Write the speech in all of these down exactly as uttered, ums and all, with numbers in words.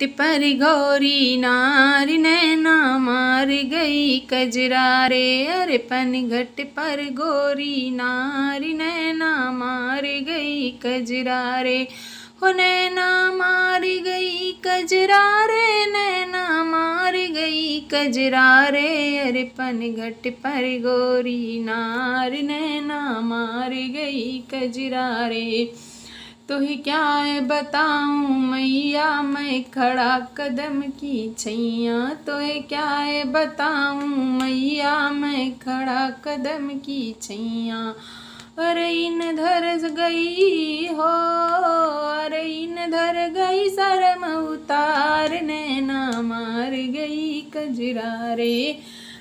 पर गोरी नारी नैना मार गई कजरा रे, अरे पनघट पर गोरी नारी नैना मार गई कजरा रे। हो नैना मार गई कजरा रे, नैना मार गई कजरा रे, अरे पनघट पर गोरी नारी नैना मार गई कजरा रे। तोहे क्या बताऊं मैया मैं खड़ा कदम की छैया, तोहे क्या बताऊं मैया मैं खड़ा कदम की छैया। अरे इन धर गई हो, अरे इन धर गई शर्म उतार, नैना मार गई कजरा रे।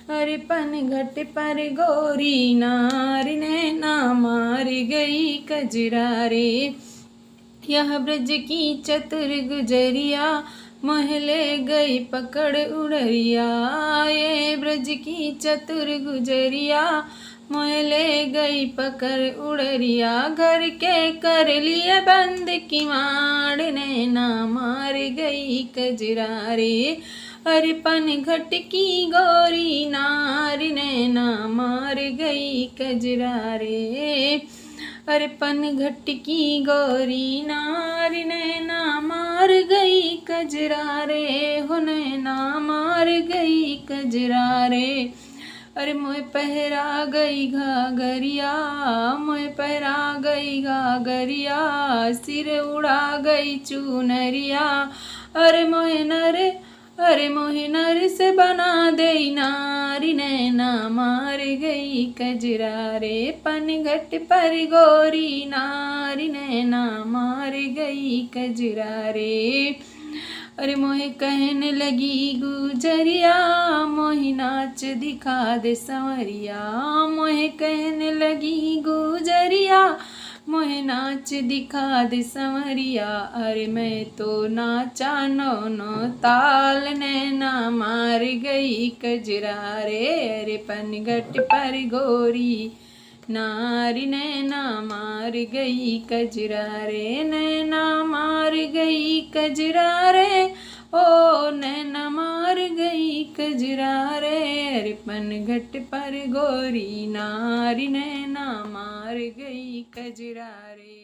अरे पनघट पर गोरी नारी नैना मार गई कजरा रे। यह ब्रज की चतुर गुजरिया मोह ले गई पकड़ उड़रिया। ये ब्रज की चतुर गुजरिया मोह ले गई पकड़ उड़रिया। घर के कर लिए बंद किवाड़, नैना मार गई कजरा रे। अरे पनघट की गोरी नारी नैना मार गई कजरा रे। अरे पनघट की गोरी नारी नैना मार गई कजरा रे, हो नैना मार गई कजरा रे। अरे मोहे पहरा गई घाघरिया, मोहे पहरा गई घाघरिया, सिर उड़ा गई चुनरिया। अरे मोहे नर, अरे मोहे नर से बना देई नारी, नैना मार गई कजरा रे। पनघट पर गोरी नारी नैना मार गई कजरा रे। अरे मोहे कहन लगी गुजरिया, मोहे नाच दिखा दे संवरिया। मोहे कहन लगी गुजरिया, मोहे नाच दिखा दे संवरिया। अरे मैं तो नाचा नौ नौ ताल, नैना मार गई कजरा रे। अरे पनघट पर गोरी नारी नैना मार गई कजरा रे, नैना मार गई कजरा रे, ओ नैना मार गई कजरा रे। अरे पनघट पर गोरी नारी नैना मार गई कजरा रे।